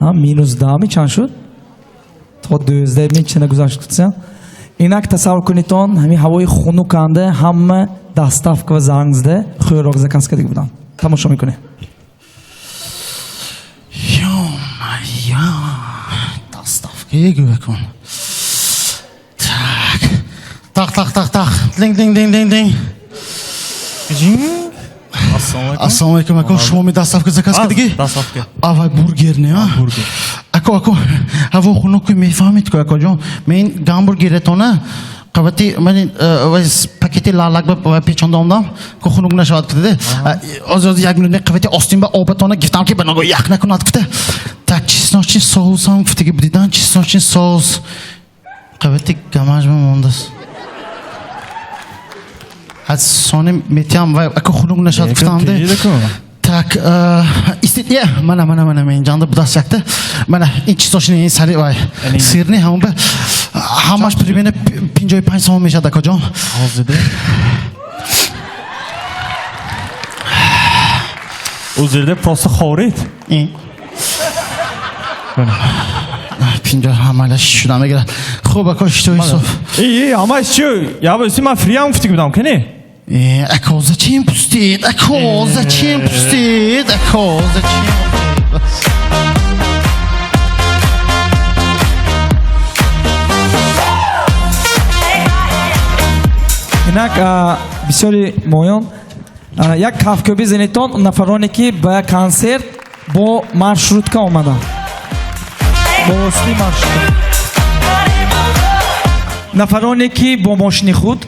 A: Минус 10 чанд шуд? То 12 ми чина гузашт гуфтсам. Инак тасаввур кунедтон, ҳамин ҳавои хунуканда ҳама доставка ва занг зада хӯрок заказ кардагӣ буданд. Тамошо мекунем.
D: Ё-моё, доставка гӯякун. Так, так, так, так, так. Динг, динг, динг, динг, динг. Ассалому алайкум, ако шумо ми доставка заказ кардагӣ?
B: Доставка.
D: Авай бургер не, а?
B: Бургер.
D: Ако, ако, ҳаво хунук мефаҳмед ку, ако ҷон. Мен гамбургеретона қабати ман пакети лалак ба печонда омдам, ку хунук нашавад куфта. Оз оз як минут қабати остин ба обатона гирифтам ки ба ногоҳ ях накунад куфта. Так, честно Чесночный соус ҳам гуфтаги будидан, чесночный соус. Қабати гамаш мондааст. Аз сони метиам вай ака хунук нашад гуфтамде. Так, истед, е, мана, мана, мана, мен ҷанда будааст якта. Мана, ин чесночный сари вай. Сырный ҳамон ба ҳамаш примерно 55 сомон мешавад, акаҷон.
M: Ҳозир. Узрде просто хорид.
D: Пинҷо ҳамалаш шуда мегирад. Хуб, ако шито Юсуф.
M: И, ҳамаш чӣ? Я ба ман фриам гуфтик будам, кани?
D: Ако, зачем пустид? Ако, зачем пустид? Ако, зачем?
A: Инак, бисёри моён як кафкӯби зенитон нафароне ки ба консерт бо маршрутка омаданд. Бо воситаи маршрутка. Нафароне ки бо мошини худ,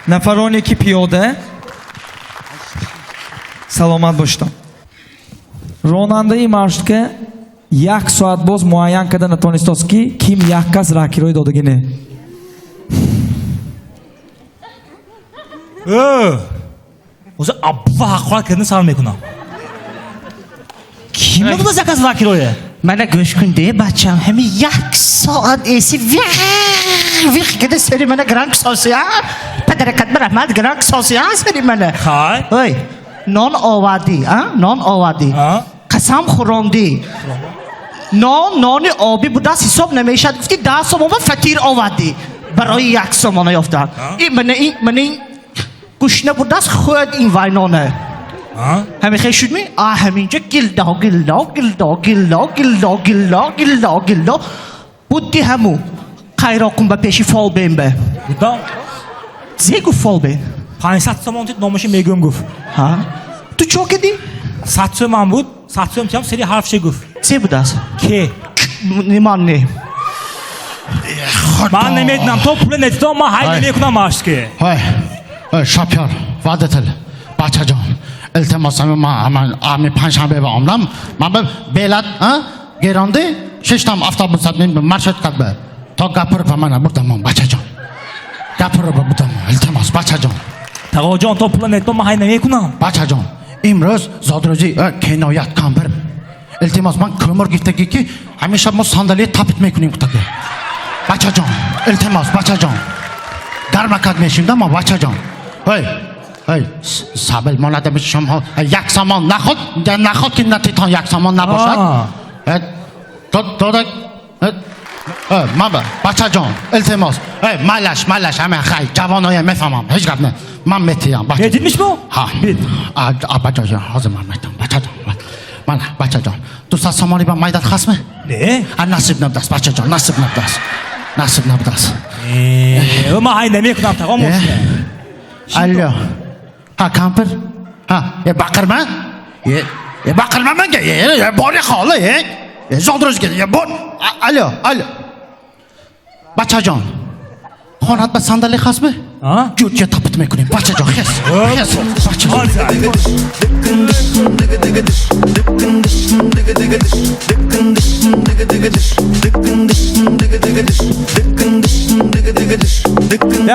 A: нафароне ки пиёда. Саломат бошед. Ронандаи маршрутка як соат боз муайян карда натонистааст ки ким як кас раҳкироӣ додагӣ не.
C: Оза абва ҳақорат кардан сар мекунам. Ким буд заказ раҳкироя?
D: Мана гӯш кун де бачам, ҳами як соат эси виқ виқ када сари мана гранг сосия. Падаракат ба раҳмат гранг сосия сари мана.
C: Хай.
D: Ой, нон овардӣ, а? Нон овардӣ. Қасам хӯрондӣ. Нон нони обӣ будааст ҳисоб намешад гуфтӣ 10 сомон фатир овардӣ. Барои як сомона ёфтан. Ин мана ин мана ин гушна будааст хӯрд ин вайнона. Ҳамин хел шуд ми? А ҳаминҷа гилдо гилдо гилдо гилдо гилдо гилдо гилдо гилдо будди ҳаму қайроқум ба пеши фолбен ба.
C: Будам?
G: Зе гуфт фолбен?
C: 500 сомон тит номаши мегӯм гуфт.
G: Ҳа? Ту чо кардӣ?
C: 100 сомон буд, 100 сом тиям сери ҳарфше гуфт.
G: Зе будааст?
C: Ке?
G: Ман не.
C: Ман намедонам, то пула надидам, ман ҳай намекунам машке.
D: Ҳай, ҳай, шапёр, вадатил, бачаҷон. Илтимос, ман ами панҷшанбе ба омадам. Ман ба белат, а? Геронди, шиштам автобус маршруткат ба. То гапур ба мана бурдам, бачаҷон. Гапур ба бурдам, илтимос, бачаҷон.
C: Тағоҷон, то пула надидам, ман ҳай намекунам.
D: Бачаҷон, имрӯз зодрӯзи Кеноят камбир. Илтимос, ман кӯмир гирифтагӣ ки ҳамеша мо сандалия тапит мекунем гуфтагӣ. Бачаҷон, илтимос, бачаҷон. Гармакат мешим да мо, бачаҷон. Ҳей, ҳей, сабил монада шумо як сомон наход, наход ки натитон як сомон набошад. Дода, ман ба, бачаҷон, илтимос. Эй, майлаш, майлаш, ҳама хай, ҷавоноя мефаҳмам, ҳеҷ гап не. Ман метиям, бачаҷон.
C: Медидмиш мо?
D: Ҳа.
C: Бид.
D: А, бачаҷон, ҳозир ман метам, бачаҷон. Ман, бачаҷон, 200 сомони ба майдат хасме?
C: Не.
D: А насиб набудааст, бачаҷон, насиб набудааст. Насиб набудааст.
C: Ман ҳай намекунам, тағом мошина.
D: Алло. Ҳа, кампир? Ҳа, е бақирма? Е, е бақирма менга? Е, е, бори хола, е. Е, зодрӯзга, е, бор. Алло, алло. Бачаҷон, хонат ба сандали хасме? Ҷурҷа тапит мекунем. Бачаҷон, хес, хес, бачаҷон.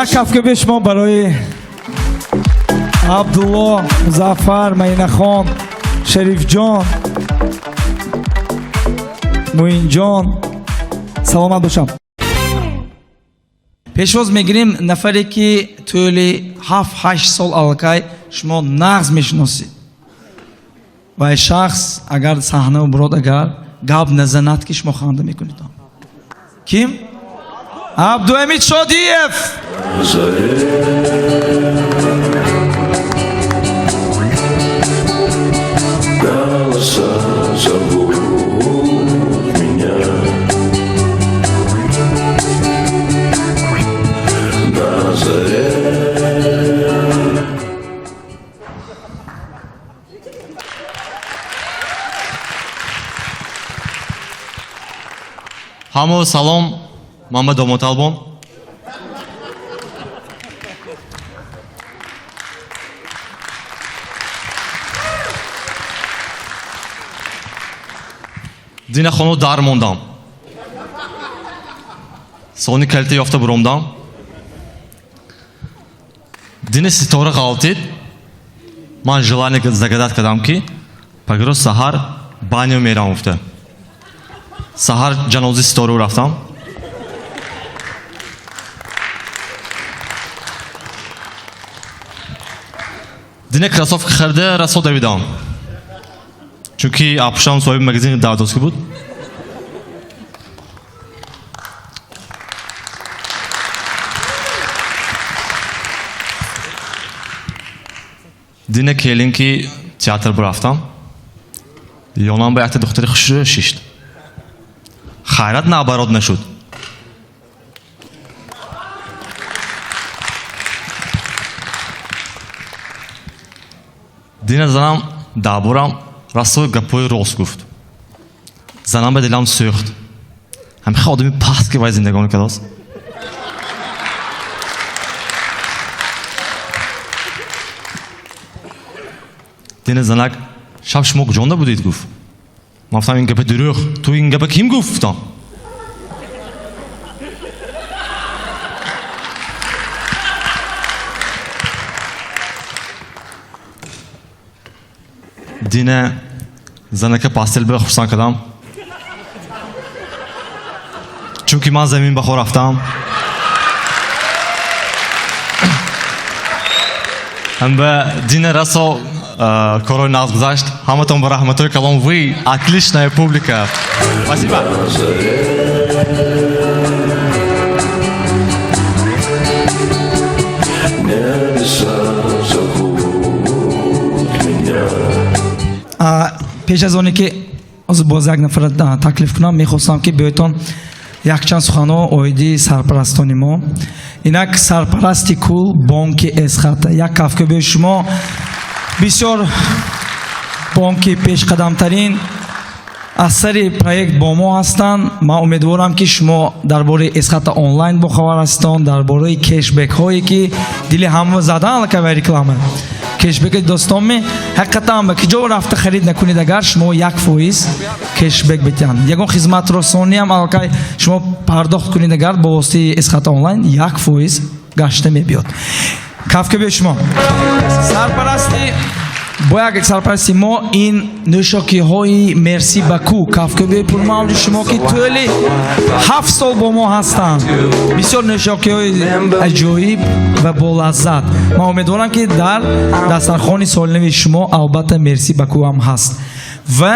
A: Як кафкӯби шумо барои Абдулло, Музаффар, Маинахон, Шарифҷон, Муинҷон. Саломат бошам. Пешвоз мегирем нафаре ки тӯли 7-8 сол аллакай шумо нағз мешиносед. Ва шахс агар саҳна бурод, агар гап назанад ки шумо ханда мекунед. Ким? Абдуҳамид Шодиев!
N: Голоса зовут меня. На заре.
B: Ҳамо салом, ман ба Домоталбон. Дина хоно дар мондам. Сони калита ёфта буромдам. Дина ситора ғалтид. Ман желание загадать кардам, ки пагоҳ саҳар баня мерам гуфта. Саҳар ҷанози ситора рафтам. Дина кроссовка харида расо давидам. Чунки апушам соҳиби магазини давдоски буд. Дина келин ки театр бурафтам. Ёнам ба якта духтари хушрӯ шишт. Хайрат наоборот нашуд. Дина занам дабурам расои гапҳои рост гуфт. Занам ба дилам сӯхт. Ҳамихел одами паст ки вай зиндагонӣ кардааст. Дина занак шаб шумо куҷонда будед гуфт. Ман гуфтам ин гапа дурӯғ. Ту ин гапа ким гуфт гуфтам. Дина занака постель ба хурсанд кардам. Чунки ман замин ба хор рафтам. Ҳамба Дина расо корой нағз гузашт. Ҳаматон ба раҳматои калон. Вы отличная публика. Спасибо.
N: Небеса зовут меня.
A: Пеш аз оне ки ҳозир боз як нафарро таклиф кунам, мехостам ки биёйтон якчанд суханҳо оиди сарпарастони мо. Инак сарпарасти кул бонки Эсхата. Як кафкӯбии шумо. Бисёр бонки пешқадамтарин аз сари проект бо мо ҳастанд. Ман умедворам, ки шумо дар бораи Эсхата онлайн бохабар ҳастон, дар бораи кешбекҳое ки дили ҳама задан аллакай ва реклама. Кешбеки дӯстонми ҳақиқатан ба киҷо рафта харид накунед, агар шумо 1% кешбек битиҳанд. Ягон хизматрасониам аллакай шумо пардохт кунед, агар бо воситаи Эсхата онлайн 1% гашта мебиёд. Кафкӯбии шумо. Сарпарасти бо як сарпарасти мо ин нӯшокиҳои Мерси Баку. Кафкӯбии пурмавҷи шумо, ки тӯли 7 сол бо мо ҳастанд. Бисёр нӯшокиҳои аҷоиб ва болаззат. Ман умедворам, ки дар дастархони солинави шумо албатта Мерси Баку ҳам ҳаст. Ва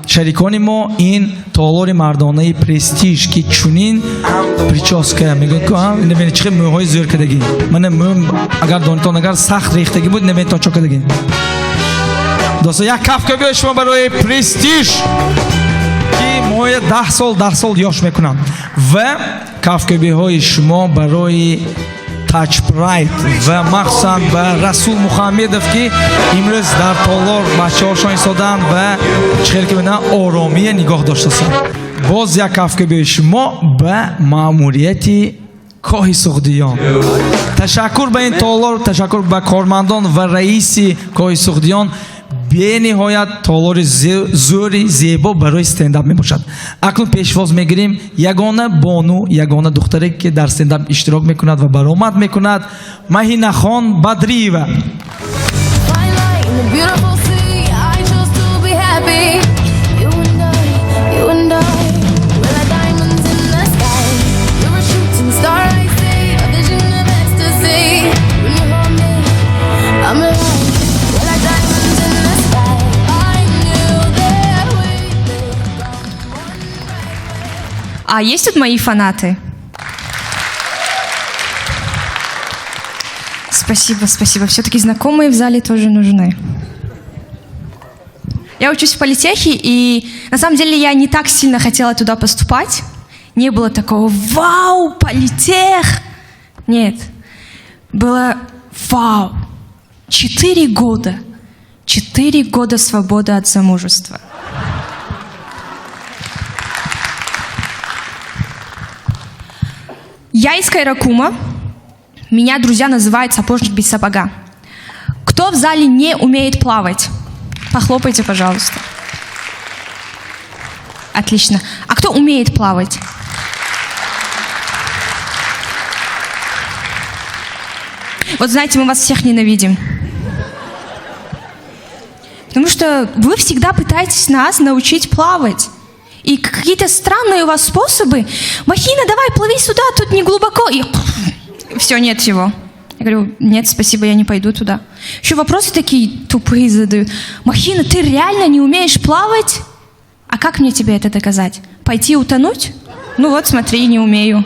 A: шарикони мо ин толори мардонаи Престиж, ки чунин прическа мегӯяд ку, намедонам чӣ мӯйҳои зӯр кардагӣ. Мана мӯм агар донитон, агар сахт рехтагӣ буд, наметавон чо кардагӣ. Дӯсто, як кафкӯбии шумо барои Престиж, ки моя 10 сол, 10 сол ёш мекунанд. Ва кафкӯбиҳои шумо барои Таҷ Прайд ва махсусан ба Расул Муҳаммедов, ки имрӯз дар толор бачаҳошон истоданд ва чӣ хел ки мебинанд, оромия нигоҳ доштастанд. Боз як кафкӯбии шумо ба маъмурияти Коҳи Суғдиён. Ташаккур ба ин толор, ташаккур ба кормандон ва раиси Коҳи Суғдиён. Бениҳоят толори зӯри зебо барои стендап мебошад. Акнун пешвоз мегирем ягона бону, ягона духтаре, ки дар стендап иштирок мекунад ва баромад мекунад, Маҳинахон Бадриева.
E: А есть тут мои фанаты? Спасибо, спасибо. Все-таки знакомые в зале тоже нужны. Я учусь в политехе, и на самом деле я не так сильно хотела туда поступать. Не было такого «Вау, политех!» Нет. Было «Вау! 4 года! 4 года свободы от замужества!» Я из Кайракума. Меня друзья называют сапожник без сапога. Кто в зале не умеет плавать? Похлопайте, пожалуйста. Отлично. А кто умеет плавать? Вот знаете, мы вас всех ненавидим. Потому что вы всегда пытаетесь нас научить плавать. И какие-то странные у вас способы. Махина, давай, плыви сюда, тут не глубоко. И все, нет его. Я говорю, нет, спасибо, я не пойду туда. Еще вопросы такие тупые задают. Махина, ты реально не умеешь плавать? А как мне тебе это доказать? Пойти утонуть? Ну вот, смотри, не умею.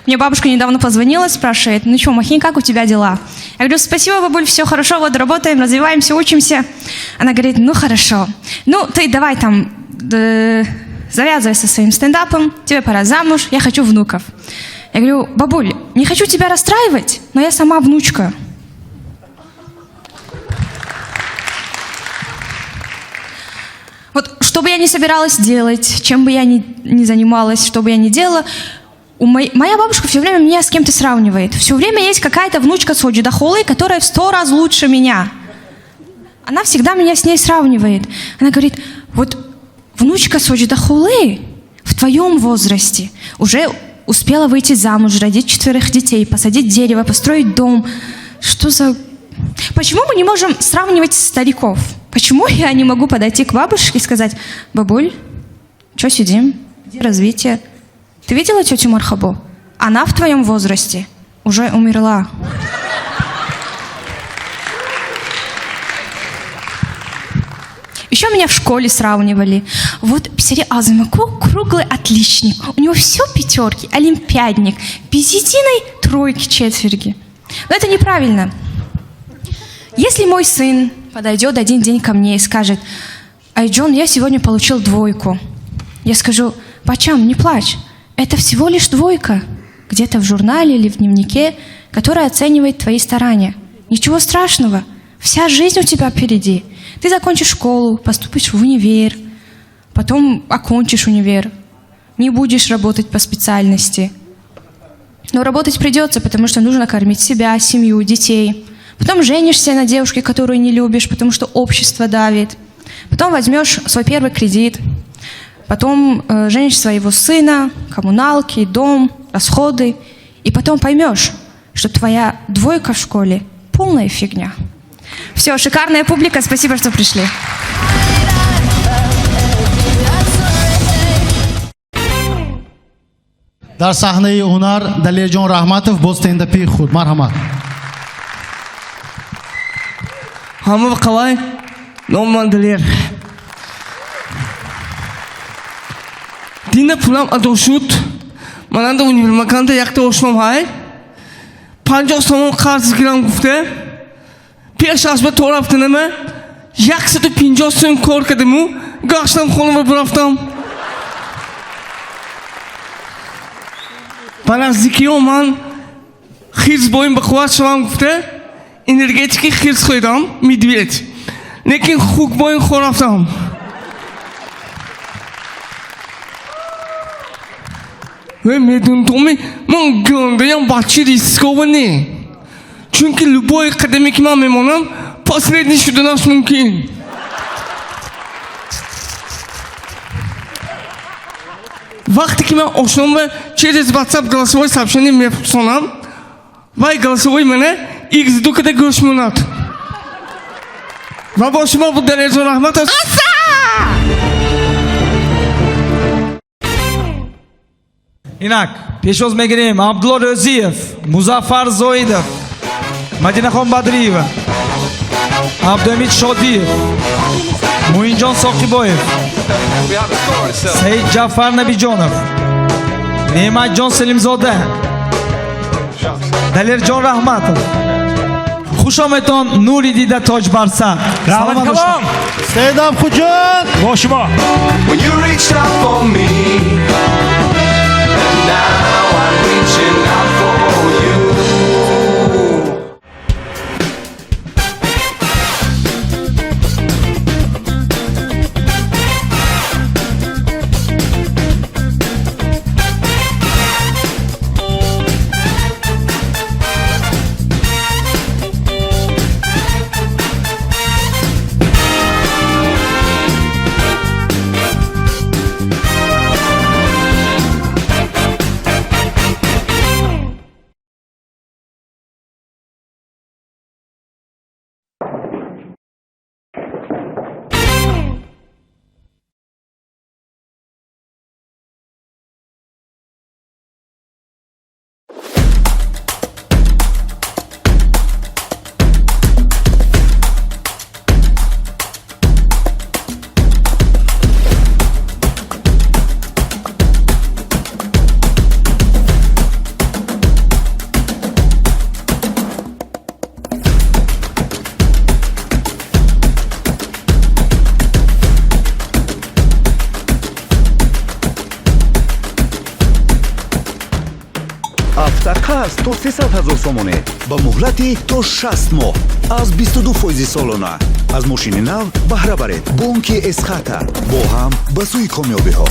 E: Мне бабушка недавно позвонила, спрашивает, ну что, Махин, как у тебя дела? Я говорю, спасибо, бабуль, все хорошо, вот работаем, развиваемся, учимся. Она говорит, ну хорошо, ну ты давай там завязывай со своим стендапом, тебе пора замуж, я хочу внуков. Я говорю, бабуль, не хочу тебя расстраивать, но я сама внучка. Вот что бы я ни собиралась делать, чем бы я ни занималась, что бы я ни делала, моя бабушка все время меня с кем-то сравнивает. Все время есть какая-то внучка Соджида Холы, которая в 100 раз лучше меня. Она всегда меня с ней сравнивает. Она говорит, вот внучка Соджида Холы в твоем возрасте уже успела выйти замуж, родить 4 детей, посадить дерево, построить дом. Что за... Почему мы не можем сравнивать стариков? Почему я не могу подойти к бабушке и сказать, бабуль, что сидим? Где развитие? Ты видела тетю Мархабу? Она в твоем возрасте уже умерла. Еще меня в школе сравнивали. Вот Писари Азамаку круглый отличник. У него все пятерки, олимпиадник, без единой тройки, четверги. Но это неправильно. Если мой сын подойдет один день ко мне и скажет, Айджон, я сегодня получил 2. Я скажу, Бачам, не плачь. Это всего лишь 2, где-то в журнале или в дневнике, которая оценивает твои старания. Ничего страшного, вся жизнь у тебя впереди. Ты закончишь школу, поступишь в универ, потом окончишь универ, не будешь работать по специальности. Но работать придется, потому что нужно кормить себя, семью, детей. Потом женишься на девушке, которую не любишь, потому что общество давит. Потом возьмешь свой первый кредит. Потом женишь своего сына, коммуналки, дом, расходы. И потом поймешь, что твоя 2 в школе полная фигня. Все, шикарная публика, спасибо, что пришли.
O: Дар саҳнаи ҳунар Далерҷон Раҳматов бо стендапи худ. Марҳамат.
P: Ҳама қалай? Ном ман Далер. Дина пулам адо шуд. Мананда универмаганда якта ошном ҳай. 50 сомон қарз гирам гуфте. Пеш аз ба то рафтанама 150 сом кор кардаму гаштам хонама бурафтам. Ба наздикиҳо ман хирс боим ба қувват шавам гуфте энергетики хирс хӯрдам, медведь. Лекин хук боим хӯрафтам. Ве медонтоми ман гандаям бачи рисковани. Чунки любой қадаме ки ман мемонам, последний шуданаш мумкин. Вақте ки ман ошномба через WhatsApp голосовое сообщение мефурсонам, вай голосовой мана X2 када гӯш монад. Ва бо шумо буд Далерҷон Раҳматов.
A: Инак, пешвоз мегирем Абдулло Рӯзиев, Музаффар Зоидов, Мадинахон Бадриева, Абдуҳамид Шодиев, Муинҷон Соқибоев, Саид Ҷафар Набиҷонов, Неъматҷон Селимзода, Далерҷон Раҳматов. Хуш омедтон, нури дида тоҷ бар сар.
Q: Раҳмат калом.
O: Стендап Хуҷанд.
Q: Бо шумо.
N: When you reached out for me, and now I'm reaching out for you.
Q: То 300 ҳазор сомонӣ ба муҳлати то 60 моҳ аз 22 фоизи солона. Аз мошини нав баҳра баред. Бонки Эсхата, бо ҳам ба сӯи комёбиҳо.